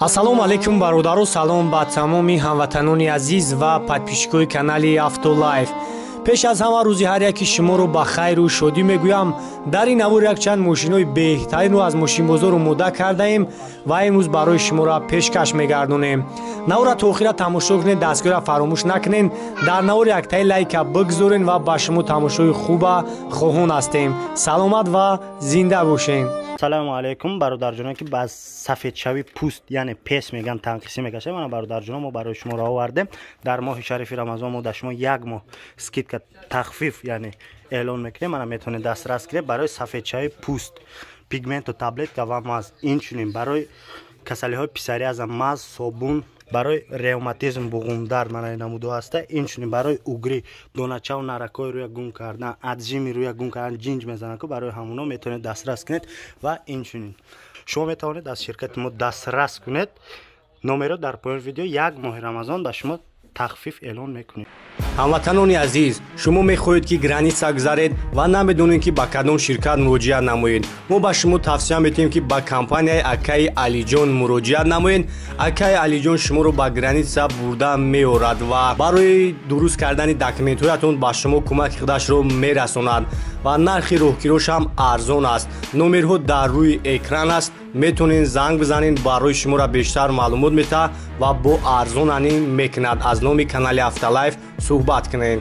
Ассалому алайкум бародаро, салом ба тамоми ҳамватанони азиз ва подписчикои канали Автолайф. Пеш аз ҳама рӯзи ҳар яки шуморо ба хайру шодӣ мегӯям. Дар ин навор якчанд мошинҳои беҳтаринро аз мошинбозор омода кардаем ва имрӯз барои шуморо пешкаш мегардонем. Навора то охира тамошо кунед, дастгоҳро фаромӯш накунед. Дар навор яктаи лайка бигзорен ва ба шумо тамошои хуба хоҳон ҳастем. Саломат ва зинда бошед. Салому алайкум бародарҷонон, ки ба сафедшавии пӯст, яъне пес меган, танқисӣ мекашад. Мана бародарҷонон, мо барои шумо овардем. Дар моҳи шарифи Рамазон мо дар шумо як моҳ скидка, тахфиф, яъне эълон мекунем. Мана метавонед дастрас кунед барои сафедшавии пӯст, пигменту таблетка ва маз. Инчунин барои касалиҳои псориаза маз, собун, барои ревматизм, буғумдард, мана намудо ҳаста. Инчунин барои угрӣ, доначаву наракҳои рӯя гум кардан, аджими рӯя гум кардан, ҷинҷ мезананд, ку барои ҳамуно метавонед дастрас кунед. Ва инчунин шумо метавонед аз ширкати мо дастрас кунед. Номеро дар поёни видео. Як моҳи Рамазон ба шумо тахфиф эълон мекунем. Ҳамватанони азиз, шумо мехоҳед ки граница гузаред ва намедонед ки ба кадом ширкат муроҷиат намоед. Мо ба шумо тавсия метиҳем ки ба компанияи Акаи Алиҷон муроҷиат намоед. Акаи Алиҷон шуморо ба граница бурда меорад ва барои дуруст кардани документҳоятон ба шумо кӯмаки худашро мерасонад ва нархи роҳкирош ҳам арзон аст. Номерҳо дар рӯи экран аст, метавонед занг бизанед, барои шуморо бештар маълумот метаҳад ва бо арзонанӣ мекунад. Аз номи канали Автолайф суҳбат кунед.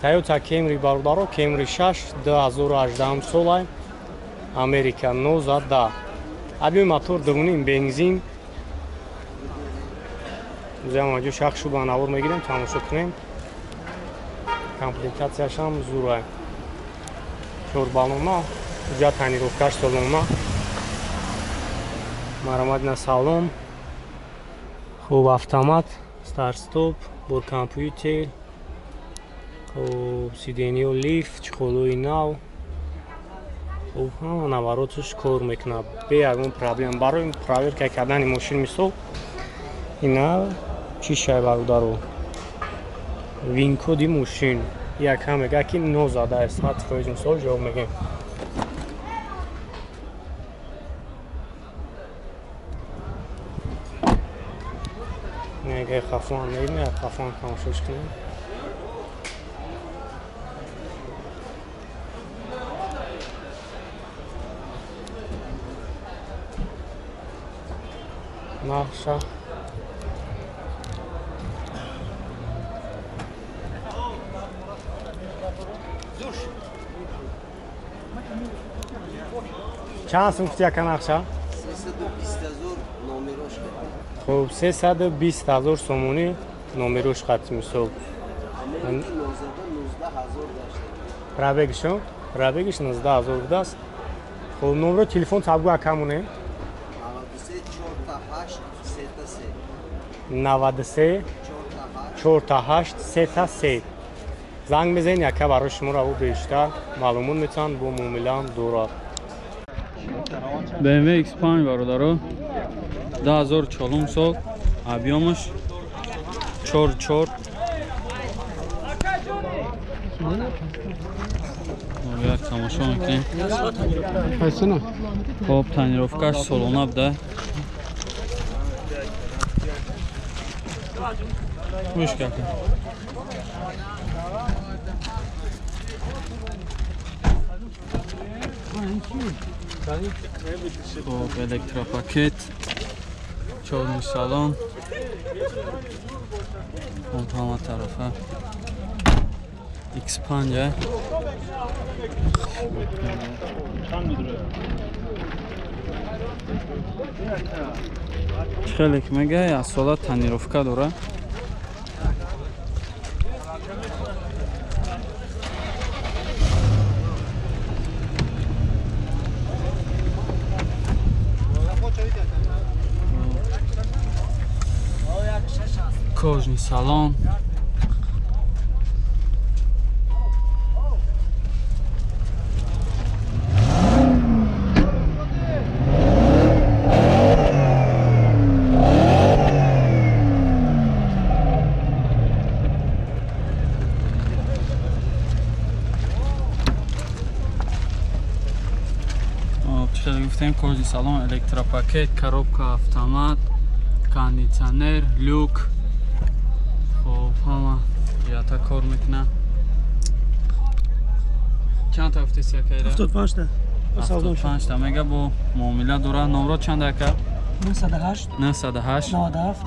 Toyota Camry бародаро, Camry 6 2018 сола, Америка 19. Объем мотор 2.5 бензин. Замаҷо шах шуба навор мегирем, тамошо кунем. Комплектатсияш ҳам зура. 4 баллона, уҷа тонировкаш солона. Маромад на салон. Хуб, автомат, старт-стоп, бор компютер, хуб, сиденьё лифт, чехолои нав. Хуб, ҳама навороташ кор мекунад бе ягон проблем. Барои проверка кардани мошин мисол ина чӣ шай бародаро, винкоди мошин якам мега ки 19 100% мисол ҷавоб мегем. Нега хафон мегем, хафон тамошош кунем. Наша чанд сум гуфти яка нақша? 320 000 номерош хат. Хуб, 320 000 сомонӣ номерош хат мисол. Пробегшо? Пробегш 19 000 будааст. Хуб, номеро телефон табгу акамоне? 93 93 48 3 занг мезанед, яка барои шуморо ӯ бештар маълумот метаванд, бо муомилаам дорад. BMW X5 бародаро, 2004 сол, объемаш 4.4. Як тамошо мекунем. Хоб, тонировкаш солона буда. Гӯш кардем. Хоб, электропакет, чорный салон, хоб, ҳама тарафа X5. Хеле ки мега, аз сола тонировка дора. Кожный салон. Гуфтем кожный салон, электропакет, коробка автомат, кондитсионер, люк. Хоб, ҳама ята кор мекунад. Чанд та гуфтеси акайра? 75 та. 75 та мега бо муомила дора. Номро чанд ака? 908 908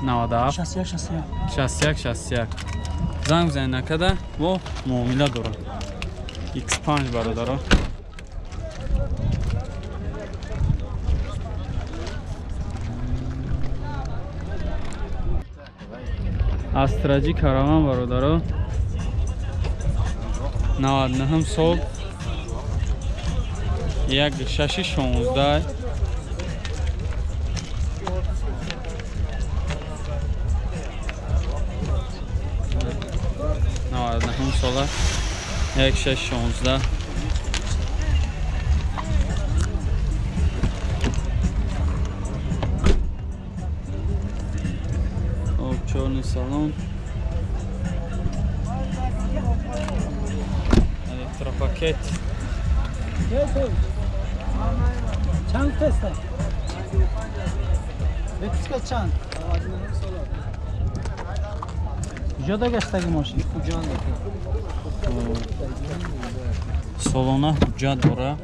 97 97 61 61 61 61. Занг бизанед накарда бо муомила дора. X5 бародаро. Астраҷи караван бародаро. 99 сол 1616. Сола 1616. Об чорный салон, электропакет. Чанд теста? Беписка чанд? Куҷода гаштаги мошин? Солона ҳуҷҷат дора.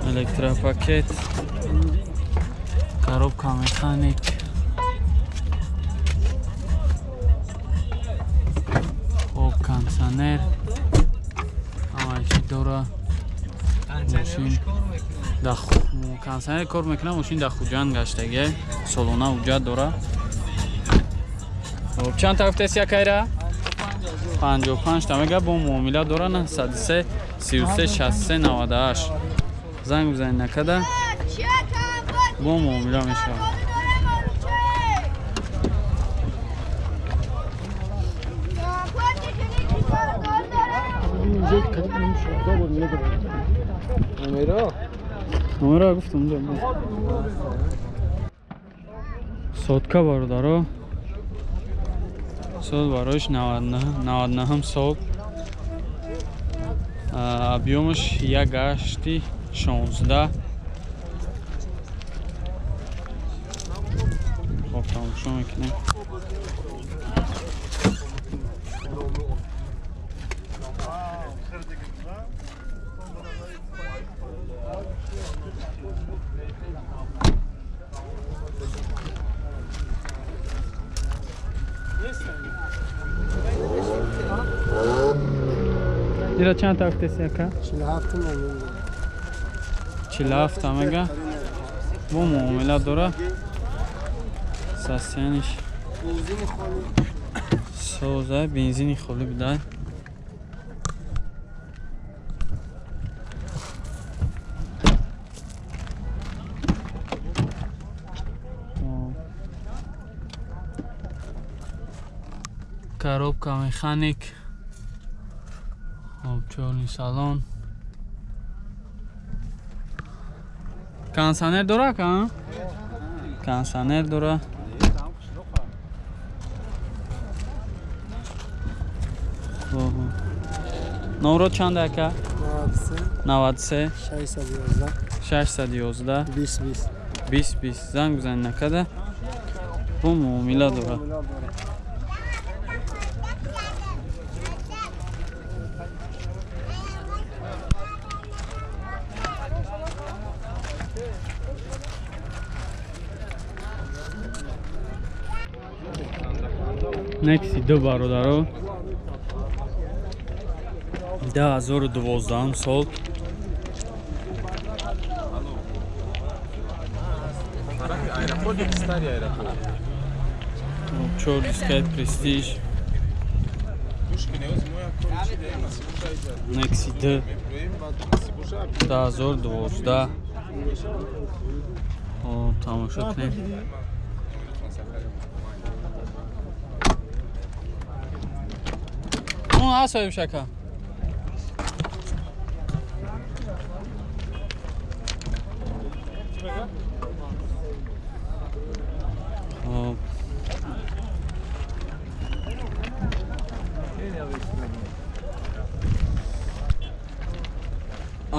Электропакет, коробка механик. Хоб, кондитсионер ҳамаи чӣ дора. Мошин кондитсионер кор мекунад. Мошин дар Хуҷанд гаштагия, солона ҳуҷҷат дора. Хоб, чанд та гуфтеси акайра? 55 та мега бо муомила дора. 903 33 63 98. Занг бизанед накарда бо муомила мешавад. Номера гуфтам. Сотка бародаро. Сол барош 99 сол. Объёмаш 1.8 16. Хоб, тамошо мекунем. Ира чанд та гуфтеси ака? 47 та мега бо муомила дора. Сасяниш соза, бензини холӣ бидай. Коробка механик. Хоб, чорный салон. Кондитсионер дора ка? Кондитсионер дора. Номро чанд ака? 93 611 611 20 20 20 20. Занг бизанед накарда бо муомила дора. Некси 2 бародаро. 2012 сол. Чор дискаи престиж. Некси 2 2012. Тамошо кунем. Он ҳаст соҳиб шака?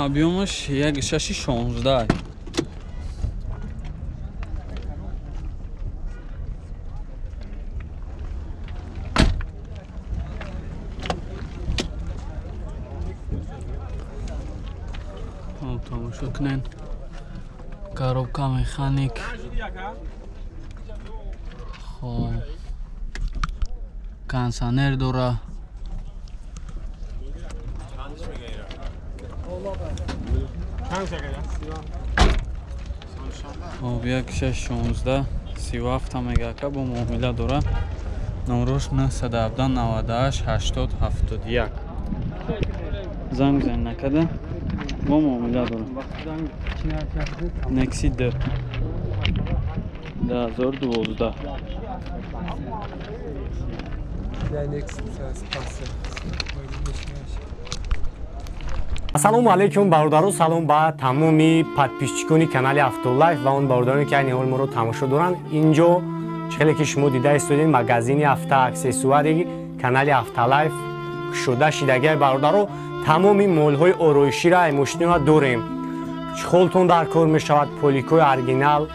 Объёмаш 1,616. Тамошо кунен. Коробка механик. Хоб. Кондиционер дора. Хоб 1,616 37 мегака бо муомила дора. Номрош 917 98 80 71. Занг зан накарда бо муомила дора. Nexi D 2012. Ассалому алайкум бародарон, салом ба тамоми подписчикони канали Автолайф ва он бародароне ки айни ҳол моро тамошо доранд. Инҷо хеле ки шумо дида истодед магазини автоаксессуари канали Автолайф кушода шидагиай бародаро. Тамоми молҳои ороиширо ай мошинро дорем. Чхолтон дар кор мешавад, поликои оригинал,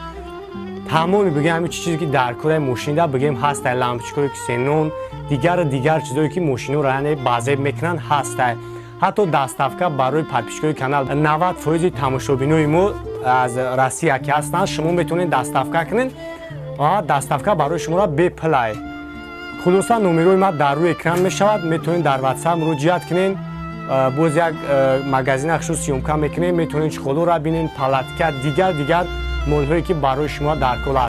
тамоми бигем ҳамин чизе ки дар кори мошинда бигем ҳастай, лампочкаҳои ксенон, дигар чизое ки мошинро яъне базеб мекунанд ҳастай. Ҳатто доставка барои подписчикои канал 90% тамошобинои мо аз Россия ки ҳастанд, шумо метавонед доставка кунед. Доставка барои шуморо бепулай. Хулоса номерои ма дар рӯи экран мешавад, метавонед дар WhatsApp муроҷиат кунед. Боз як магазин хушуд съёмка мекунем, метавонед чхолоро бинед, палатка, дигар молҳое ки барои шумо дар кор.